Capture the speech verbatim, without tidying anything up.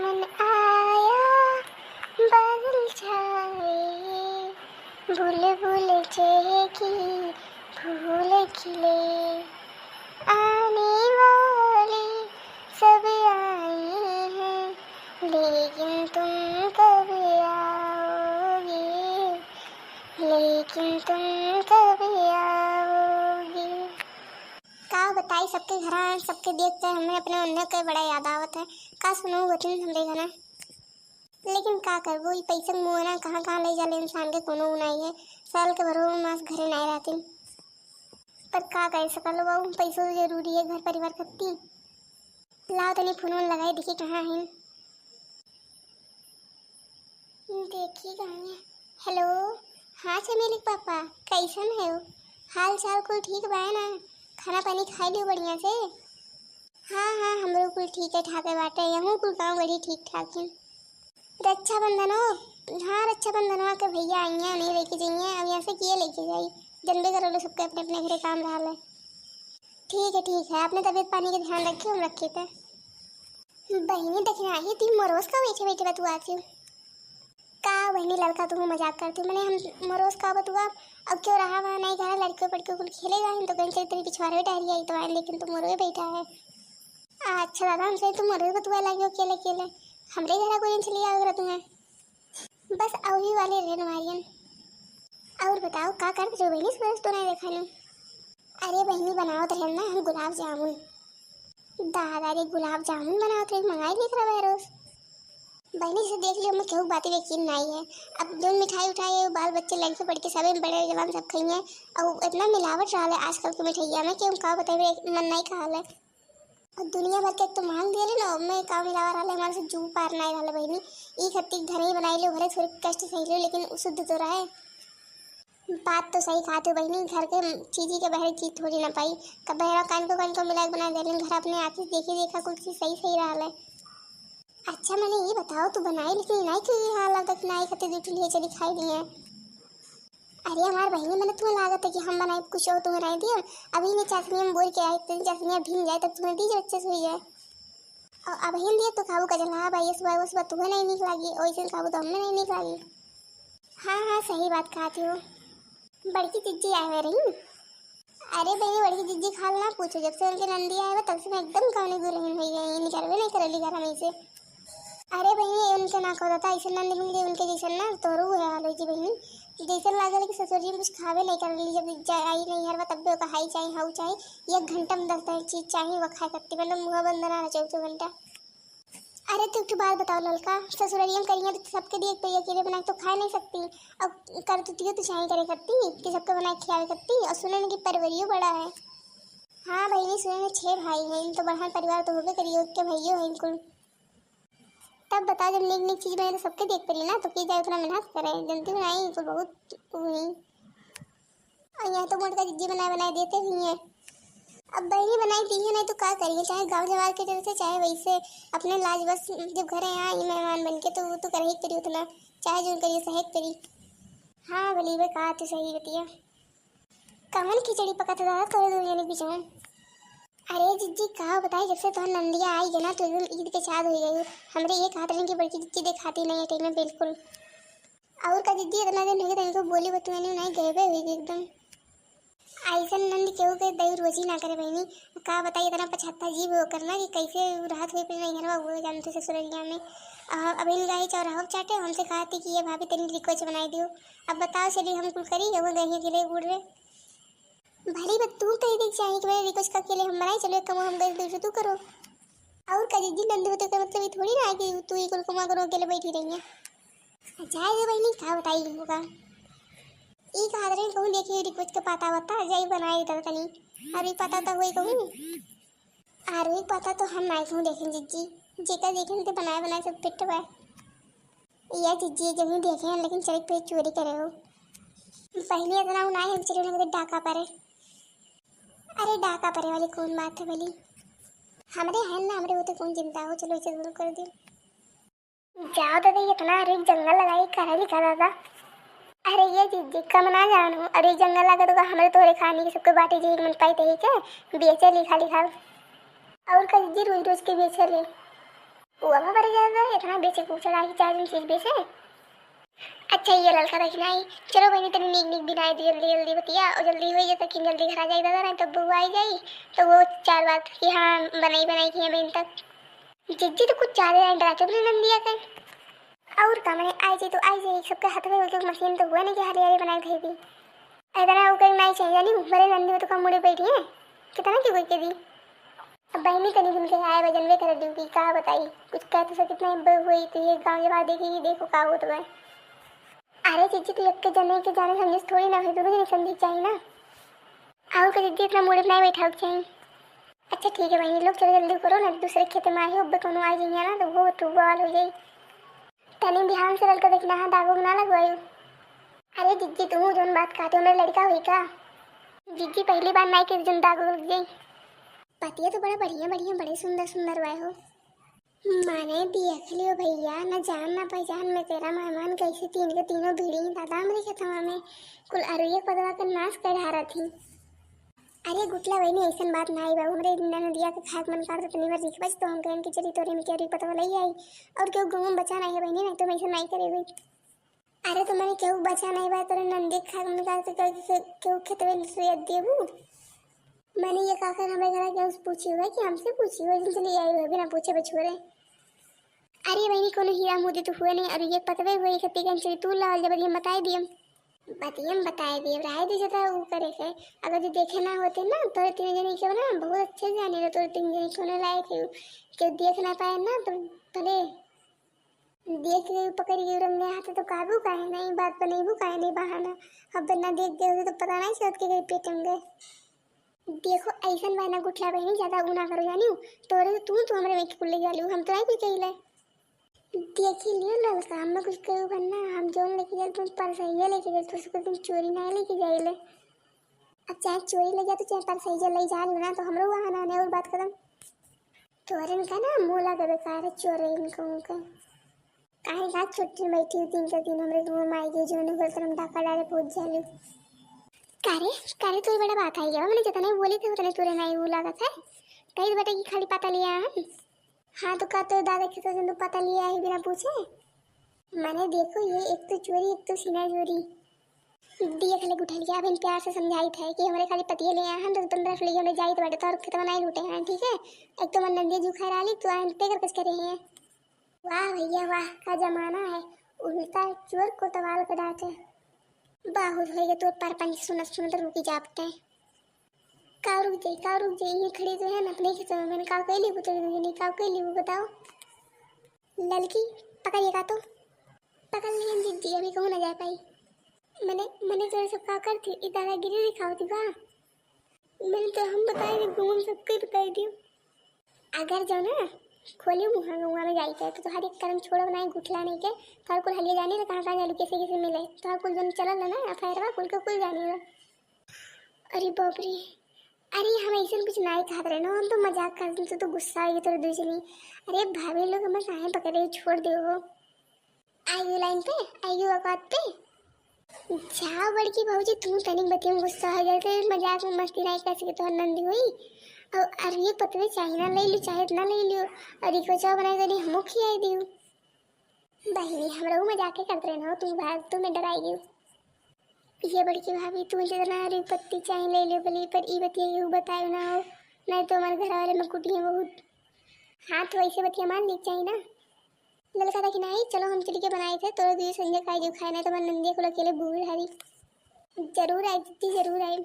आया, बादल छाए, बुलबुल चहकी, फूल खिले, आने वाले सब आए हैं, लेकिन तुम कब आओगे, लेकिन तुम कब आओगे। का बताई, सबके घरा, सबके देख के हमें अपने उन्हें के बड़ा याद आवत है। का सुनो होतिन हमरे घरा, लेकिन का करबो, ई पैसा मुआना कहाँ कहाँ ले जाले इंसान के कोनो उ नाई है। साल के भरो मास घरे नाई रहतिन, पर का कर सकल बाबू, पैसो तो जरूरी है घर परिवार खत्ती। लाओ तनी फोन वोन लगाई, देखी कहाँ हैं। देखी कहाँ है। हेलो, हाँ चमेली के पापा, कैसन है? हाल चाल कुल ठीक बा ना? खाना पानी खाई लियो बढ़िया से? हाँ हाँ, हमरो कुल ठीक है ठाक है बाटे, यहूँ कुल गाँव गढ़ी ठीक ठाक है। रक्षाबंधन हो, हाँ रक्षाबंधनवा के भैया आई हैं, उन्हें लेके जाइए। अब यहाँ से किए लेके जाई, जनबे करो लो सबके अपने अपने घरे काम रहा है। ठीक है ठीक है, अपने तबीयत पानी के ध्यान रखियो, हम रखे थे। बहिनी, देखना ही, तू मरोस का बैठे बैठे बतुआती हो। का बहिनी, लड़का तू मजाक करती हो? मने हम मरोस का बतुआ? अब क्यों रहा वहाँ नहीं, कहा लड़के पड़के कुल खेले जाए तो कहीं चल तेरी पिछवाड़े टहरी आई तो आए, लेकिन तू मरोए बैठा है। अच्छा दादा, हमसे तू मरोस बतुआ लगे हो अकेले अकेले। हमरे घर कोई चली आओ तुम्हें। बस अवही वाले रहन वारियन। और बताओ, का करत रहो बहिनी, सूरज तो नहीं देखा नहीं। अरे बहिनी, बनावत रहन ना हम गुलाब जामुन। दादा रे, गुलाब जामुन बनावत रहे, मंगाई लेत रहे रोज। बहिनी से देख लियो, मैं केहू बातें यकीन नहीं है। अब जो मिठाई उठाई है, बाल बच्चे लड़के पड़ के सबे बड़े जवान सब खाइए। और इतना मिलावट रहा है आजकल के मिठाइया में कि हम का बताए, मन नहीं कहा है। और दुनिया भर के एक तो मांग दिए ना, मैं का मिलावा रहा है, हमारे से जू पार नहीं रहा बहिनी। ई खत्ती घरे ही बनाई लो, भले थोड़े कष्ट सही लो, लेकिन उ शुद्ध तो रहे। बात तो सही कहा तू बहिनी, घर के चीजी के बहरे चीज थोड़ी ना पाई। कब बहरा कान को कान को मिला के बना दे, लेकिन घर अपने आँखी से देखी देखा कुल चीज सही सही रहा है। अच्छा, मैंने ये बताओ, तू बनाई लेकिन नहीं क्यों ये हाल अब तक नहीं खाते, दो ठो लिए चली खाई नहीं है। अरे हमार बहिनी, मैंने तुम्हें लागत है कि हम बनाए कुछ और तुम्हें नहीं दिया। अभी ने चाशनी हम बोल के आए, इतनी चाशनी भीन जाए तब तुम्हें दीजिए, अच्छे से हुई जाए। और अब हिंदी तो खाबू का जला भाई, इस बार उस बार तुम्हें नहीं निक लागी, और इसे खाबू तो हमें नहीं निक लागी। हाँ हाँ, सही बात कहती हो। बड़की जिज्जी आए हुए रही। अरे बहिनी, बड़की जिज्जी खाल ना पूछो, जब से उनके नंदी आए हुए तब से मैं एकदम कौने दुल्हन हुई गई, निकलवे नहीं करेली घर में से। अरे बहिनी, उनके ना कहो दादा, ऐसे नंद मिले उनके जैसन ना तोरू है हाल जी बहिनी। जैसन लागल कि ससुर जी में कुछ खावे नहीं करेली, जब जा-, आई नहीं हरवा तब भी ओका हाई चाही, हाउ चाही, एक घंटा में दस दस चीज चाही, वो खाए करती, मतलब मुँह बंद ना रहे चौबीसों घंटा। अरे तो एक ठो बात बताओ ललका, ससुररियम करिया तो सबके दिए पे अकेले बना के तो खा नहीं सकती। अब कर तो दियो तो चाहे करे करती कि सबके बना के खियावे करती। और सुने कि परवरियो बड़ा है। हाँ बहिनी, सुने में छह भाई हैं, इन तो बड़ा परिवार तो होबे करिए, के भाइयों हैं कुल। तब बताओ, जब नीक नीक चीज बने तो सबके देख पड़ी ना, तो की जाए उतना मेहनत करे, जल्दी बनाई कुल बहुत हुई। और यहाँ तो मोटका जिज्जी बनाए बनाए देते भी हैं। अब बहिनी बनाई दी है, नहीं तो का करिए, चाहे गाँव जवार के तरफ से, चाहे वैसे अपने लाज बस, जब घर यहाँ आई मेहमान बन के तो वो तो करे ही करी उतना, चाहे जो करिए सहे करी। हाँ भली बे, कहा तो सही बतिया। कमन खिचड़ी पका था दादा तोरे दोनों जने के बीच में? अरे जिज्जी, का बताई, जब से तोहर नंदिया आई है ना तो एकदम ईद के चाँद हो गई। हमरे ये कहत रहे कि बड़की जिज्जी देखाती नहीं है टाइम में बिल्कुल। और का जिज्जी, इतना दिन हो गया तनिको बोली बतुआनी नहीं, गए हुई एकदम। ऐसन नंद केहू के दई रोजी ना करे बहिनी। का बताई, इतना पछाता जीव हो करना कि कैसे उ रहत हुई अपने नैहरवा, वो जानते ससुररिया में। आ, अब इन गाई चौराहा चाटे, हमसे कहती कि ये भाभी तनी रिक्वेस्ट बनाई दियो। अब बताओ चली हम कुल करी, ये वो गई अकेले उड़ रहे। भली बात तू कह दे चाहे कि मेरे रिक्वेस्ट का अकेले हम बनाई, चलो एक कमो हम गए, दूसरे तू करो। और का जिज्जी, नंद होते का मतलब ये थोड़ी ना है कि तू ही कुल कमा करो अकेले बैठी रही है। जाए दे बहिनी, का बताई होगा। ई का हाथ रहे कहूँ देखी रिक्वेस्ट के पाता बता जाई बनाए दे तनी। और ई पाता तो हुई कहूँ। और ई पाता तो हम नाई कहूँ देखें जिज्जी। जेकर देखें ते बनाए बनाए सब फिट बा। या जिज्जी जब भी देखे हैं लेकिन चलिक पे चोरी करे हो। पहले इतना उ नाई हम चले लगे डाका परे। अरे डाका परे वाली कौन बात है भली? हमरे हैं ना, हमरे होते कौन चिंता हो, चलो इसे दूर कर दे। जाओ दादा, ये इतना अरे जंगल लगाई करे लिखा दादा। अरे ये जिज्जी कम ना जानू, अरे जंगल लगा तो हमरे तोरे खाने की सबके बाटे जे मन पाई ते के बेचे लिखा लिखा। और का जिज्जी रोज रोज के बेचे ले। वो अब हमारे ज्यादा है। बेचे कुछ चढ़ा के चार दिन चीज बेचे। अच्छा, ये ललका दखिनाई, चलो बहिनी, तनी नीक नीक बिनाई दी, जल्दी जल्दी बतिया, और जल्दी होई जाए, ताकि जल्दी घर आ जाई दादा, नहीं तो बहू आई जाई, तो वो चार बात कि हाँ, बनाई बनाई की बहन तक। जिज्जी तो कुछ ज्यादा डराते अपने नंदिया के। और का, मने आई जाई तो आई जाई, सबके हाथ में एक मशीन तो हुआ नहीं कि हाली हाली बनाई दे दी। इतना वो कहीं नहीं चाहिए, नहीं, बड़े नंदी में तो कम मुड़े बैठी है, कितना की कोई के दी। अब बहिनी तनी दिन के आए बा, जनबे करे ड्यूटी, का बताई, कुछ कहते से कितना इब्बे हुई, तो ये गाँव जवाब देखी कि देखो का होत बा। अरे जिज्जी, तू एक के जने के जाने समझे से थोड़ी ना हुई, दोनों जने समझे के चाहिए ना। और का जिज्जी, इतना मूड नहीं बैठा के चाहिए। अच्छा ठीक है बहिनी लोग, चलो जल्दी करो ना, दूसरे खेते में आई हो, उब्बे कोनो आ जाइए ना तो वो तो बवाल हो जाई। तनी ध्यान से ललका देखना है, दाग उग ना लगवायो। अरे जिज्जी, तू जौन बात कहते हो, मेरा लड़का हुई का? जिज्जी, पहली बार नाई के जौन दाग उग लग जाई। पतिया तो बड़ा बढ़िया बढ़िया, बड़े सुंदर सुंदर बाय हो। माने देख लियो भैया, न जान न पहचान में तेरा मेहमान कैसे तीन के तीनों भिड़ी हैं दादा हमरे खेतवा में। कुल अरुए पतवा के नाश कर ढारत ही। अरे गुटला बहिनी, ऐसन बात ना आई बाबू, हमरे ननदिया के खाए के मन करत तनी बार रिख बच तो हम कहन कि चली तोरे में के अरुए पतवा लई आई। और केहू गाँव में बचा नहीं है बहिनी, नहीं तो मैं ऐसन नहीं करे हुई। अरे तो मैंने केहू बचा नहीं बा, तोरे ननदी के खाए के मन करत के-, के-, केहू खेतवे से देबू। मैंने ये का कर हमारे घर के उस पूछी हुआ कि हमसे पूछी हुआ, जिनसे ले आई हुआ बिना पूछे बछोरे। अरे बहिनी, कोनो हीरा मोती तो हुए नहीं, और ये पतवे हुए, इकट्ठी कहीं चली तू लावल जब हम बताए दिए। बतिया में बताए दिए, राय दे जता ऊ करे के। अगर जो देखे ना होते ना, तोरे तीन जने के ना बहुत अच्छे से जाने रहे, तोरे तीन जने के होने लायक है। केहू देख ना पाए ना, तो भले देख के पकड़ के रंगे हाथ तो काबू काहे नहीं, बात बनेबू काहे नहीं बहाना। अब ना देख गए होते तो पता नहीं चलत के गए पेट में गए। देखो, ऐसन बा ना गुठला बहिनी, ज्यादा ऊ ना करो जानियो। तोरे तो तू, तू हमरे में के कुल ले जालू, हम तो नहीं कुछ कहिले। देखी लियो ललका, हम कुछ करू बन्ना, हम जौन लेके जाए तुम परसैया लेके जाए, तुझसे कुछ दिन चोरी ना लेके जाइले। अब चाहे चोरी ले जा तो चाहे परसैया ले जा ना, तो हमरो वहाँ ना आने और बात खत्म। तोरे इनका ना मुँह लगे बेकार है चोरे इनको उनके। काहे का छुट्टी में बैठी हूँ, तीन के तीन हमरे रूम में आई गई, जोने बोलते हम डाका डाले पहुँच जाले। कारे, कारे तोरे बड़ा बात आई गया, मैंने जितने बोली थे उतने तोरे नहीं वो लागत है। कही बेटा कि खाली पता लिया हम। हाँ तो का तोरे दादा के तो तू पता लिया है बिना पूछे? मैंने देखो ये एक तो चोरी, एक तो सीना चोरी। देख ले गुठलिया, अभी प्यार से समझाई थे कि हमरे खाली पतिये ले आए हैं, दस पन्द्रह ठो ले हमरे जाइत बाटे, तोहर खेतवा नहीं लूटे हैं, ठीक है? एक तो मन नंदिया जू खा रही, तू आए ते कर कुछ करे हैं। वाह भैया वाह, का जमाना है, उल्टा चोर कोतवाल के डांटे। बहुत होइगा तोर परपंच सुनत सुनत रुकी जापते। का रुक जाई, का रुक जाई, ये खड़ी तो है ना अपने खेतवा में, का कैली वो तो नहीं, का कैली वो बताओ। ललकी, पकड़िए का तो। पकड़ लिए जिज्जी, अभी कहूँ ना जा पाई। मने, मने तोरे सब का करती, ई दादागिरी दिखावती का? मैंने तो हम बताए दी, गाँव में सबको ही बताए दियो। अगर जो ना खोली मुँह गौवा में जाई के, तो तोहार एक कर्म छोड़ो नहीं, गुठला नहीं के, तोहार कुल हलिया जाने ले कहाँ कहाँ जालू, कैसे कैसे मिले, तोहार कुल जन चलल ना अफेयरवा, कुल के कुल जाने ले। अरे बाप रे, अरे हम ऐसन कुछ नहीं कहत रहे ना, हम तो मजाक करत रहे, तो, तो गुस्सा हो गया तोरे दुई जनी। अरे भाभी लोग हमें काहे पकड़े, छोड़ दे हो। आइयो लाइन पे, आइयो औकात पे। जाओ बड़की भौजी, तू तनिक बतिया में गुस्सा हो जाते, मजाक में मस्ती नहीं कर सके तोहर नंदी हुई। और अरे पतवे चाहे ना ले लियो, चाहे ना ले लियो, और रिको चाव बनाए तनी हमो खियाई दियो। बहिनी, हमरा ऊ मजाक के करत रहे ना, तू भाग, तू में डराई गई। ये बड़की भाभी, तू जितना अरे पत्ती चाहे ले लियो भले, पर ई बतिया केहू बतायो ना हो, नहीं तो हमारे घर वाले में कुटिया बहुत। हाँ, तो ऐसे बतिया मान ली चाहिए ना। ललका देखी ना आई, चलो हम चल के बनाए थे, तोरे दिए संजय खाए जो खाए, नहीं तो हमारे नंदिया को अकेले भूल हरी। जरूर आई दीदी, जरूर आई।